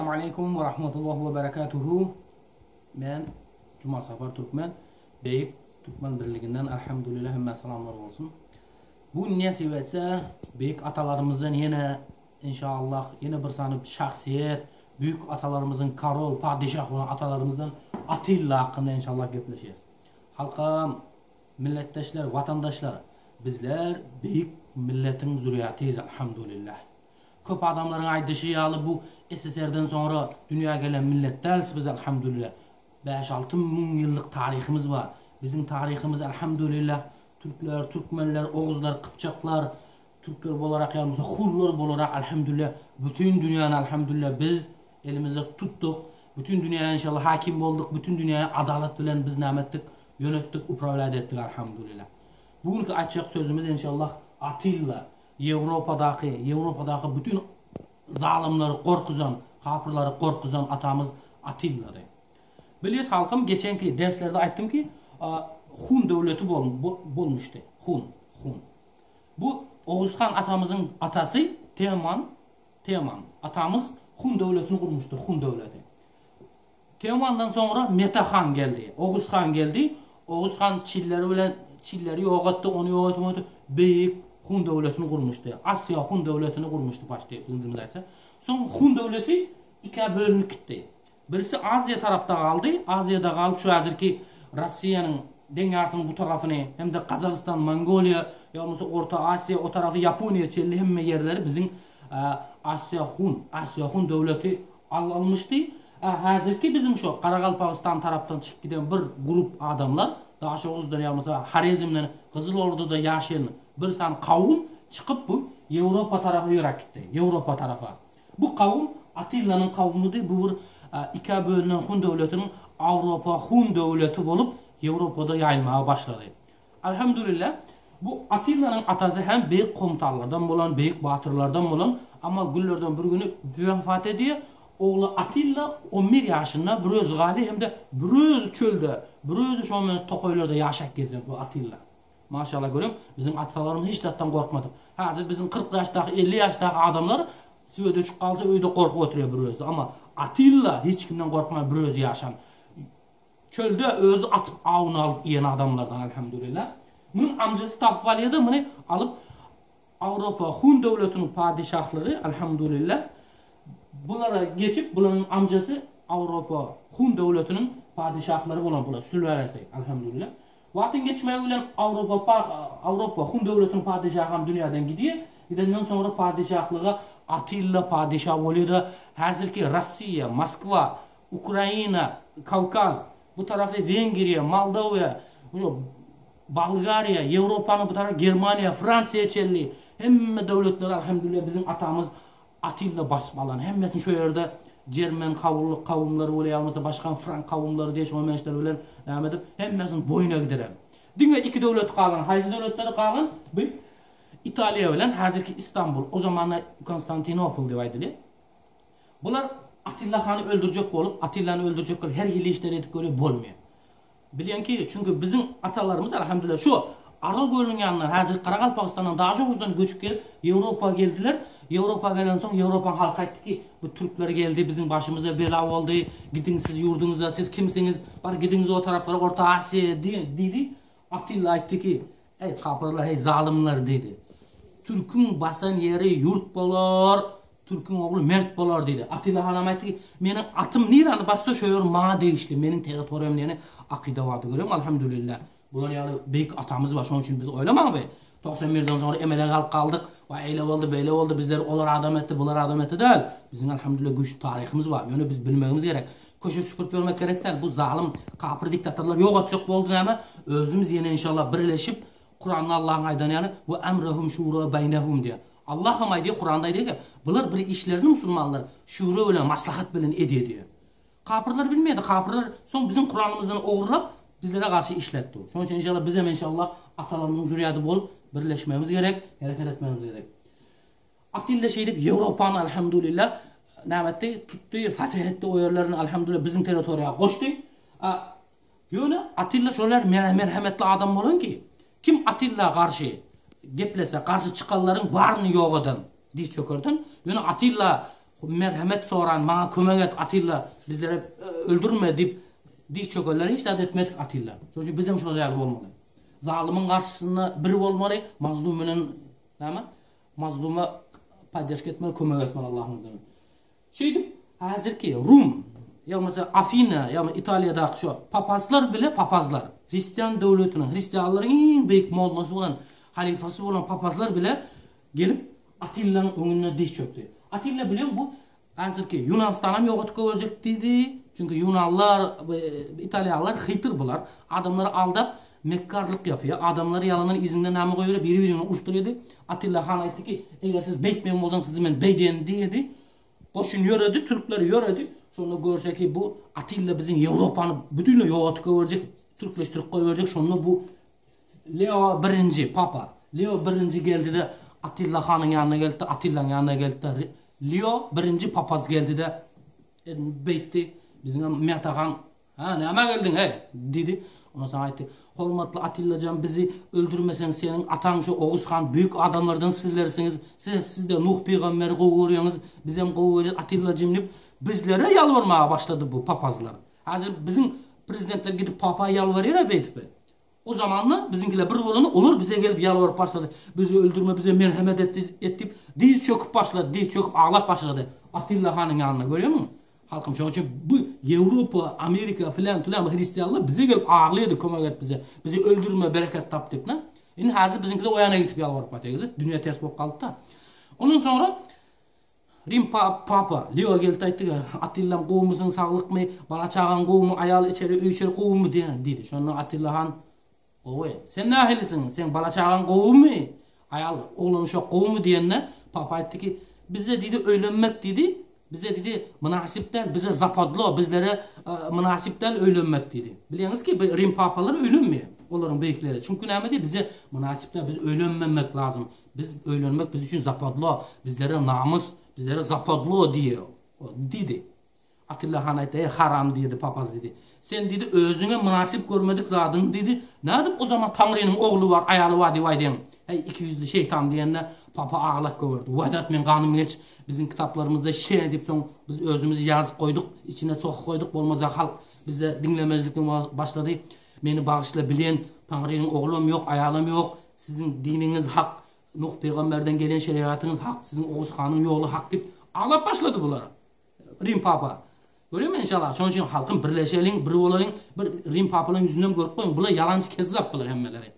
Esselamu aleýkum we rahmetullahi we berekatuhu. Men Juma Safar Türkmen, Beýik Türkmen Birliginden Elhamdülillah hemmä salamlar bolsun. Bu gün nesip etse beýik atalarymyzdan ýene inşallah ýene bir sany şahsyýet, büyük atalarymyzyň korol, padişah bolan atalarymyzdan Atilla hakynda inşallah gepleşeris. Halkam, milletdeşler, watandaşlar, bizler beýik milletiň zürýatyz Elhamdülillah. Köp adamlaryň aýdyşy ýaly bu SSR-den soňra dünýä gelen millet dälis biz Alhamdulillah. 5-6 müň ýyllyk taryhymyz bar. Biziň taryhymyz Alhamdulillah türkler, türkmenler, oguzlar, kypjaklar, türkler bolarak ýa bolmasa hunlar bolarak Alhamdulillah bütin dünýäni Alhamdulillah biz elimizde tutduk. Bütün dünýäye inşallah hakim bolduk. Bütün dünýäyi adalat bilen biz näme etdik? Ýönetdik, upravlýat etdik Alhamdulillah. Bu günki aýtjak sözümiz inşallah Atilla Ýewropadaky, Ýewropadaky bütin zalymlary gorkuzan, kapyrlary gorkuzan atamyz Atillady. Bilýäs halkym geçenki derslerde aýtdym ki, Hun döwleti bol, bolmuşdy. Hun, Hun. Bu Oguzhan atamyzyň atasy Teoman, Teoman atamyz Hun döwletini gurmuşdy, Hun döwleti. Teomandan soňra Mete han geldi. Oguz han geldi. Oguz han Çilleri bilen Çilleri ýok etdi, ony ýok etdi, muny etdi. Beýik Hun döwletini gurmuşdy. Asyýa Hun döwletini gurmuşdy başda bildigimiz aýtsa. Soň Hun döwleti ikä bölünip gitdi. Birisi Aziýa tarapda galdy. Aziýada galyp şu häzirki Rossiýanyň deň ýarsynyň bu tarapyny hem-de Gazagystan, Mongoliýa ýa bolmasa Orta Aziýa o tarapy Ýaponiýa çenli hemme ýerleri biziň Asyýa Hun, Asyýa Hun döwleti Al almyşdy. A häzirki biziň şo Garagalpagystan tarapdan çykyp giden bir grup adamlar, Daşoguzdan ýa bolmasa Horezmden, Gyzylordada ýaşaýan bir sany kawum çykyp bu Ýewropa tarapa ýöräp gitdi. Ýewropa tarapa. Bu kawum Atillanyň kawumydy. Bu bir ikä bölünen hun döwletiniň Awropa hun döwleti bolup Ýewropada ýaýylmaga başlady. Alhamdulillah, bu Atillanyň atasy hem beýik komutanlardan bolan, beýik batyrlardan bolan, amma günlerden bir güni wefat edýär. Ogly Atilla on bir ýaşynda bir özi galýar hem-de bir özi çölde, bir özi şoňa meňzeş tokaýlarda ýaşap gezýär bu Atilla. Maşallah görüň, biziň atalarymyz hiç zatdan gorkmadyk. Häzir biziň 40 ýaşdaky, 50 ýaşdaky adamlar swet öçüp galsa öýde gorkup oturýar bir özi. Amma Atilla hiç kimden gorkman bir özi ýaşan. Çölde özi atyp awuny alyp iýen adamlardan elhamdülillah. Munuň amjasy tapyp alýada muny alyp Awropa Hun döwletiniň padişahlygy elhamdülillah bulara geçip bularyň amjasy Awropa Hun döwletiniň padişahlary bolan bular sülälesi elhamdülillah. Wagtyň geçmegi bilen Awropa Awropa Hun döwletiniň padişahy hem dünýäden gidýär. Gidenden soňra padişahlyga Atilla padişah bolýada häzirki Rossiýa Moskwa Ukraina, Kawkaz, bu tarapy Wengriýa, Moldowiýa, Bolgariýa, Ýewropanyň bu tarapy Germaniýa, Fransiýa çenli hemme döwletleri alhamdulillah biziň atamyz Atilla basyp alan. Hemmesini şo ýerde Jermen kawullyk kawumlary bolýar, bolmasa başga frank kawumlary diýe şoňa meňzeşler bilen näme edip hemmesini boýun egdiren. Diňe iki döwlet galan. Haýsy döwletleri galan? Bu Italiýa bilen häzirki Istanbul, o zamanda Konstantinopol diýip aýdylýar. Bular Atilla hany öldürjek bolup, Atillany öldürjek bolup her hili işleri edip görýär, bolmaýar. Bilýänki, çünki biziň atalarymyz alhamdulillah şu Aral gölüniň ýanyndan, häzirki Garagalpagystandan, Daşoguzdan göçüp gelip, Ýewropa geldiler. Ýewropa gelensoň Ýewropanyň halky aýtdy ki, bu türkler geldi, biziň başymyza bela boldy, gidiň siz ýurduňyza, siz kimsiňiz, bar gidiňiz o taraplara, Orta Aziýa diýdi. Atilla aýtdy ki, Eý kapyrlar, eý zalymlar diýdi. Türküň basan ýeri ýurt bolar, türküň ogly mert bolar diýdi. Atilla hanam aýtdy ki, meniň atym nirani bassa şo ýer maňa degişli, meniň territoriýam diýeni akyda bardy. Görýäňmi, alhamdulillah. Bular ýaly beýik atamyz bar, şonuň üçin biz oýlamaň bi. 91-den soňra emele galyp galdyk. Waý eýle boldy, beýle boldy, bizleri olar adam etdi, bular adam etdi däl. Biziň alhamdulillah güýçli taryhymyz bar. Ýöne biz bilmegimiz gerek. Köşe süpürip ýörmek gerek däl. Bu zalym kapyr diktatorlar ýok etjek boldy näme? Özümiz ýene inşallah birleşip Kuranda Allahyň aýdany ýaly we emrehum şura beýnehum diýýär. Allah hem aýdýar Kuranda aýdýar ki, bular bir işlerini musulmanlar şura bilen maslahat bilen edýär diýýär. Kapyrlar bilmeýärdi. Kapyrlar soň biziň Kuranymyzdan ogurlap bizlere garşy işletdi. Şonuň üçin inşallah biz hem inşallah atalarymyzyň zürýady bolup birleşmegimiz gerek, hereket etmegimiz gerek. Atilla şeýdip Ýewropany alhamdulillah näme etdi? Tutdy, fatih etdi o ýerlerini alhamdulillah biziň territoriýa goşdy. A ýöne Atilla şolar merhemetli adam bolan ki, kim Atilla garşy geplese, garşy çykanlaryň baryny ýok eden, diz çökerden. Ýöne Atilla. merhemet soran, maňa kömek et Atilla, bizleri öldürme diýip diz çökenlere hiç zat etmedik Atilla. Şonuň üçin bizem şol ýaly bolmaly. Zalymyň garşysynda bir bolmaly, mazlum bilen näme? Mazluma podderžka etmeli, kömek etmeli Allahyň izni bilen. Şeýdip, häzirki Rum, ýa bolmasa Afina, ýa Italiýadaky şo papazlar bile papazlar, hristian döwletiniň, hristianlaryň iň beýik mollasy bolan, halyfasy bolan papazlar bile gelip Atillanyň öňünde diz çökdi. Atilla bilen bu häzirki Ýunanystanam ýok edip goýberjek diýdi. Çünki ýunanlar, italiýalylar hytyr bular. Adamlary aldap mekgarlyk ýapýar. Adamlary ýalandan yzyndan näme goýberýär, biri-birini uruşdyrýardy. Atilla han aýtdy ki, eger siz beýtmeýän bolsaňyz sizi men beýdeýin diýdi. Goşun ýöredi, türkler ýöredi. Şonda görse ki bu Atilla biziň Ýewropany bütinleý ýok edip goýberjek, türkleşdirip goýberjek. Şonda bu Leo birinji, papa. Leo birinji geldi-de, Atilla hanyň ýanyna geldi-de, Atillanyň ýanyna geldi-de, Leo birinji papaz geldi-de, beýtdi. Biziňem Mätä han, Hä, nämä geldiň, heý? diýdi. Ondan soň aýtdy, Hormatly Atilla jan, bizi öldürmeseň, seniň ataň şu Oguz han beýik adamlardan sizlersiňiz. Siz, siz-de Nuh pygamberi gowy görýäňiz, bizem gowy görýäs, Atilla jim diýip, bizlere ýalbarmaga başlady bu papazlar. Häzir biziň prezidentler gidip papa ýalbarýar-a beýdip. O zamanda biziňkiler bir bolanda olar bize gelip ýalbaryp başlady. Bizi öldürme, bize merhemet et, et diýip, diz çöküp başlady, diz çöküp aglap başlady. Atilla hanyň ýanynda görýäňmi? Halkym şonuň üçin bu Ýewropa, Amerika filan filan bu hristianlar bize gelip aglaýardy kömek et bize. Bizi öldürme, bereket tap diýip, ne? Indi häzir biziňkiler o ýana gidip ýalbaryp başlady. Dünýä ters bolup galdy-da. Ondan soňra Rim papa Leo geldi aýtdy ki, Attillam gowumysyň, saglykmy, bala-çagaň gowumy, aýal içeri, öý içeri gowumy diýdi. Şonda Attilla han, Gowy. Sen nähilisiň, seň bala-çagaň gowumy, aýal, oglan-uşak gowumy diýende, papa aýtdy ki, Bize diýdi, öýlenmek diýdi, bize diýdi, mynasyp däl, bize zapadlo, bizlere mynasyp däl öýlenmek diýdi. Bilýäňiz ki, Rim papalary öýlenmeýär, olaryň beýikleri. Çünki näme diýdi, bize mynasyp däl, biz öýlenmemek lazym. Biz öýlenmek biz üçin zapadlo, bizlere namys, bizlere zapadlo diýýär, diýdi. Atilla han aýtdy, Eý, haram diýdi, papaz diýdi. Sen diýdi, özüňe mynasyp görmedik zadyňy diýdi, nädip o zaman Taňrynyň ogly bar, aýaly bar diýip aýdýaň? Heý, ikiýüzli şeýtan diýende, papa aglap goýberdi. Wedat, meň ganym geç, biziň kitaplarymyzda şeý diýip soň biz özümiz ýazyp goýduk, içine sokup goýduk, bolmasa halk bizde diňlemezlikden başlady. Meni bagyşla, bilen, Taňrynyň oglam ýok, aýalam ýok. Siziň diniňiz hak, Nuh pygamberden gelen şerigatyňyz hak, siziň Oguz hanyň ýoly hak diýip aglap başlady bular. Rim papa. Görýäňmi inşallah. Şonuň üçin halkym birleşeliň, bir bolalyň, bir Rim papalaryň ýüzünden görüp goýuň. Bular ýalançy kezzap bular hemmeleri.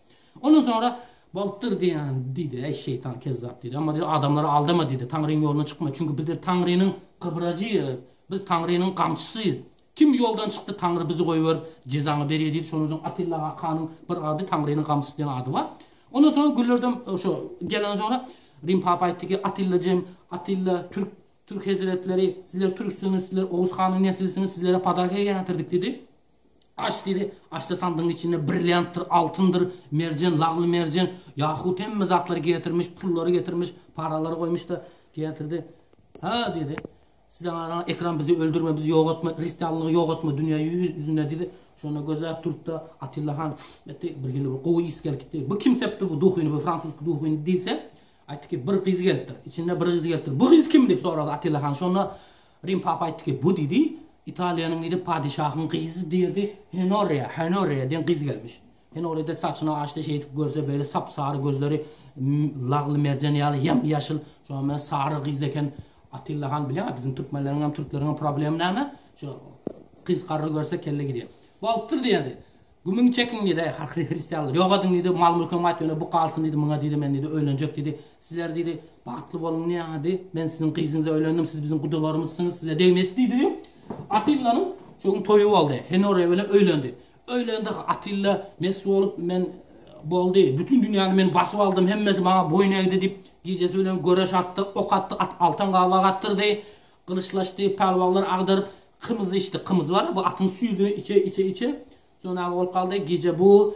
Ondan soňra bolupdyr diýen diýdi, eý şeýtan kezzap diýdi. Amma diýdi adamlary aldama diýdi, Taňryň ýolundan çykma. Çünki bizler Taňrynyň gybrajy, biz Taňrynyň gamçysy. Kim ýoldan çykdy Taňry bizi goýberip jezaňy berýär diýdi. Şondan soň Atilla hanyň bir ady Taňrynyň gamçysy diýen ady bar. Ondan soňra günlerden şo gelenden soňra Rim papa aýtdy ki Atilla jem Atilla türk türk hezretleri sizler türksüňiz sizler Oguz hanyň neslisiňiz sizlere podarka getirdik diýdi. Aç diýdi. Açsa sandygyň içinde brilliantdyr, altyndyr, merjen, lagly merjen, ýahut hemme zatlary getirmiş, pullary getirmiş, paralary goýmuş da getirdi. Ha diýdi. Siz aňa ekran bizi öldürme, bizi ýok etme, hristianlygy ýok etme dünýä ýüzünde diýdi. Şonda gözläp durupda Atilla han etdi, bir hili bir gowy ys gelip gitdi. Bu kim sepdi bu duhyny, bu fransuz duhyny diýse, aýtdy ki, bir gyz gelipdir. Içinde bir gyz gelipdir. Bu gyz kim diýip sorady Atilla han. Şonda Rim papa aýtdy ki, bu diýdi, Italiýanyň diýdi padyşahyň gyzy diýdi, Henoria, Henoria diýen gyz gelmiş. Henoria-da saçyny açdy, şeýdip görse beýle sap-sary gözleri lagly merjen ýaly ýam-ýaşyl, şoňa men sary gyz eken. Atilla han bilýäňä biziň türkmenleriň hem türkleriň hem problemi näme? Şu gyz garry görse kelle gidýär. Bolupdyr diýdi. Gümüňi çekiň diýdi, eý hahri hristianlar. Ýok ediň diýdi, mal mülküň aýt ýöne bu galsyn diýdi, muňa diýdi men diýdi öýlenjek diýdi. Sizler diýdi bagtly boluň diýdi. Men siziň gyzyňyza öýlendim, siz biziň gudalarymyzsyňyz, size degmes diýdi. Atillanyň şo gün toýy boldy. Henoriýa bilen öýlendi. Öýlendi Atilla mes bolup men boldy bütün dünýäni men basyp aldym hemmesi maňa boýun egdi diýip gijesi bilen göreş atdy ok atdy at altan gabak atdyrdy gylyçlaşdy pälwanlar agdaryp kymyz içdi kymyz bar bu atyň süýdüni içe içe içe soň näme bolup galdy gije bu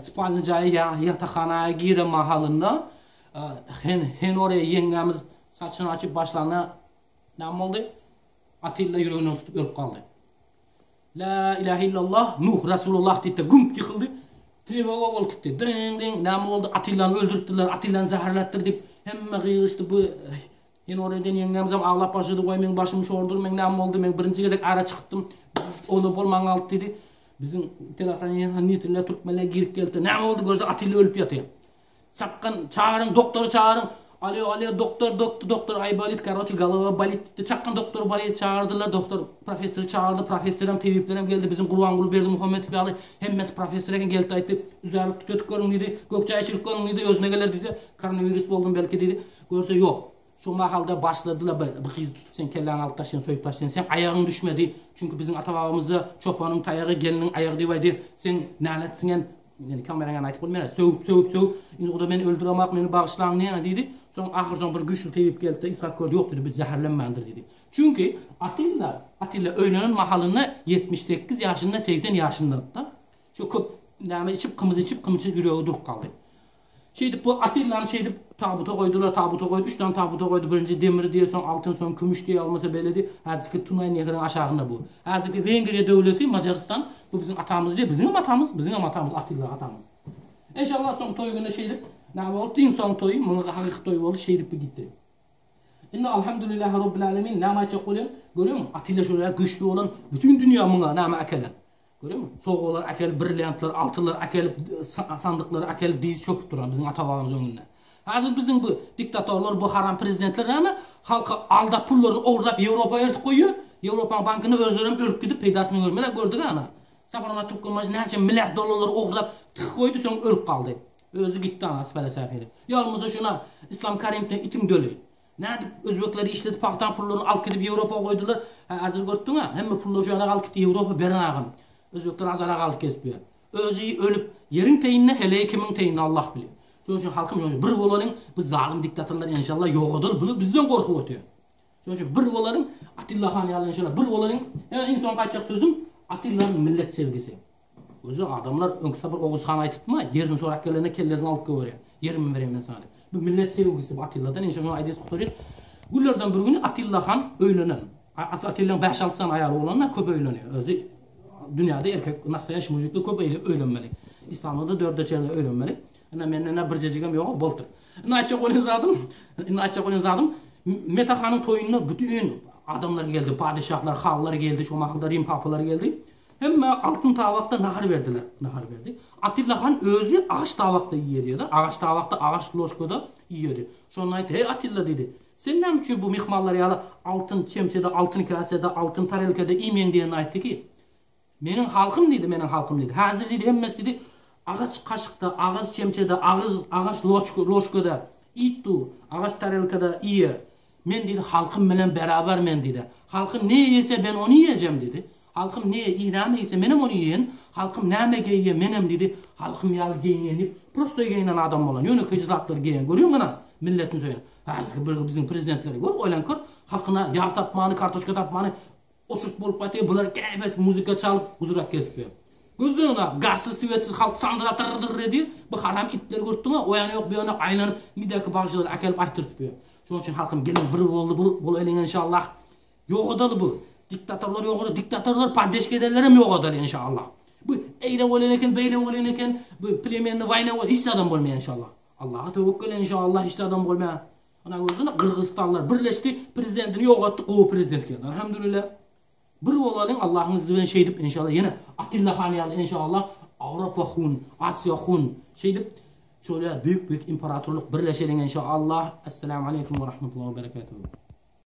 spalny jaýa ýa ýatakhana giren mahalynda hen Henoriýa ýeňňämiz saçyny açyp başlanda näme boldy Atilla ýüreginden tutup ölüp galdy. La ilahe illallah Nuh Rasulullah diýip-de gümp ýykyldy. Trewoga bolup gitdi. Diň diň näme boldy? Atillany öldüripdirler, Atillany zäherläpdir diýip hemme gygyryşdy. Bu. Ýene oreden ýeňňämizem aglap başlady, Waý, meň başym şordur, meň näme boldy, men birinji gezek ara çykypdym, ony bolman galdy diýdi. Biziň telahranitiller türkmenler girip geldi. Näme boldy görse Atilla ölüp ýatyr. Çakgan çagyryň doktory çagyryň. Alo alo doktor doktor doktor aý bolit karoçe golowa bolit diýdi. Çakgan doktory bolit çagyrdylar doktor professory çagyrdy professoram tebiplerem geldi biziň Gurbanguly Berdimuhamedow ýaly hemmesi professor eken geldi aýtdy üzärlik tütetip görüň diýdi gök çaý içirip görüň diýdi özüne geler diýse koronawirus boldum belki diýdi. Görse ýok. Şo mahalda başladylar bir bu gyzy tutup seň kelläňi alyp taşlaýyn soýup taşlaýyn seň aýagyň düşmedi çünki biziň ata babamyzda çopanyň taýagy gelniň aýagy diýip aýdýar seň nälet siňen ýani kameraň aýtyp bolmaýar sögüp sögüp sögüp indi oda meni öldüremak meni bagyşlaň diýen diýdi soň ahyr soň bir güýçli tebip geldi ysgap gördi ýok diýdi biz zäherlenmändir diýdi çünki Atilla Atilla öýlenen mahalynda 78 ýaşynda 80 ýaşynda şu köp näme içip kymyz içip kymyz içip ýüregi durup galdy Şeýdip bu Atillany şeýdip tabuta goýdular, tabuta goýdy, üç sany tabuta goýdy, birinji demir diýe, soň altyn, soň kümüş diýe, bolmasa beýle diýe, häzirki Tunaý nehriň aşagynda bu. Häzirki Wengriýa döwleti, Majarystan, bu biziň atamyz diýe, biziňem atamyz, biziňem atamyz, Atilla atamyz. Enşallah soň toý güni şeýdip, näme boldy, iň soň toýy, munuň hakyky toýy boldy, şeýdip bu gitdi. Indi Alhamdulillahi Robbil Alemin, näme aýtjak bolýan, görýäňmi, Atilla şeýle güýçli bolan, bütin dünýä muňa näme äkelen. Görýäňmi? Sowgalar äkelip, brilliantlar, altynlar äkelip, sandyklary äkelip dyz çöküp duran biziň ata-babamyz öňünde. Häzir biziň bu diktatorlar, bu haram prezidentler näme? Halky aldap pullaryny ogurlap Ýewropa eltip goýýar. Ýewropanyň bankynda özlerem ölüp gidip peýdasyny görmeler gördük ana. Saparmyrat Türkmenbaşy näçe milliard dollarlary ogurlap tykyp goýdy soň ölüp galdy. Özi gitdi ana sfelesähili. Ýa bolmasa şuna Islam Karimowdan itiň döli. Nädip özbekleri işledip pagtaň pullaryny alyp gidip Ýewropa goýdular. Hä häzir görtdüňä hemme pullar şu ýana galyp gitdi Ýewropa beren agam. Özbekler azara galyp gezip ýör. Özi ölüp ýeriň teýinde heleýi kimiň teýinde Allah bilýär. Şonuň üçin halkym şonuň üçin bir bolalyň bu zalym diktatorlar enşalla ýogadyl bular bizden gorkup otyr. Şonuň üçin bir bolalyň Atilla han ýaly enşalla bir bolalyň. Ýa iň soňky aýtjak sözüm Atillanyň millet sevgisi. Özi adamlar öňki sapar Oguz han aýtypdyma, ýerini sorap gelende kellesini alyp goýberýär. Ýerimi bereýin men saňa diýip. Bu millet sevgisi bu Atilladan enşe şony aýdýas gutarýas. Günlerden bir gün Atilla han öýlenen. Atillaň bäş-alty sany aýaly bolanda köp öýlenýär. Özi dünýäde erkek nastoýaşiý mujikler köp öýlenmeli. Islamda-da dörde çenli öýlenmeli. Ine menden-ä birjejigem ýok bolupdyr. Indi aýtjak bolýan zadym, indi aýtjak bolýan zadym, Mete hanyň toýunda bütin adamlar geldi, padeşahlar, hanlar geldi, şo mahalda Rim papalary geldi. Hemmä altyn tabakda nahar berdiler. Nahar berdi. Atilla han özi agaç tabakda iýerdi-de, agaç tabakda, agaç ložkada iýerdi. Şonda aýtdy, Heý, Atilla diýdi, sen näme üçin bu myhmanlar ýaly altyn çemçede, altyn käsede, altyn tarelkada iýmeýäň diýende aýtdy ki, Meniň halkym diýdi, meniň halkym diýdi. Häzir diýdi, hemmesi diýdi, agaç kaşykda, agaç çemçede, agyz, agaç ložkada iýip dur, agaç tarelkada iýer. Men diýdi, halkym bilen beraber men diýdi. Halkym ne iýse ben ony iýejem diýdi. Halkym ne näme iýse menem ony iýen. Halkym näme geýýe menem diýdi. Halkym ýaly geýinen diýip, prostoý geýinen adam bolan, ýönekeýje zatlary geýen. Görýäňmi ana, milletini söýen. Häzirki bir biziň prezidentleri gör, oýlan kör, halkyna ýag tapmany, kartoşka tapmany oçurt bolup gaýtýar, bular gäbet muzika çalyp, gudrat gezip ýör. Gözleňä, gazsyz, swetsiz halk sandyrap dyrr-dyrr edýär. Bu haram itleri görüpdiň-ä, o ýana ýok, bu ýana aýlanyp, nidäki bagşylary äkelip aýtdyrtyp ýör. Şonuň üçin halkym geliň bir boldy, bul bolaýlyň enşallah. Ýok adaly bu. Diktatorlar ýok adaly, diktatorlar poddeşka edenlerem ýok adaly enşallah. Bu eýle bolan eken, beýle bolan eken, bu plemenni waýna bol, hiç zadam bolmaýar enşallah. Allaha töwekgel enşallah hiç zadam bolmaýar. Ana gördüňmi Gyrgyzystanlar birleşdi, prezidentini ýok etdi, gowy prezident geldi. Alhamdulillah. Bir bolalyň Allahyň izni bilen şeýdip enşallah ýene Atilla han ýaly enşallah Awropa hun, Asiýa hun şeýdip şöyle büyük büyük imparatorlyk birleşeliň enşallah. Esselamu aleýkum we rahmetullah we berekatuhu.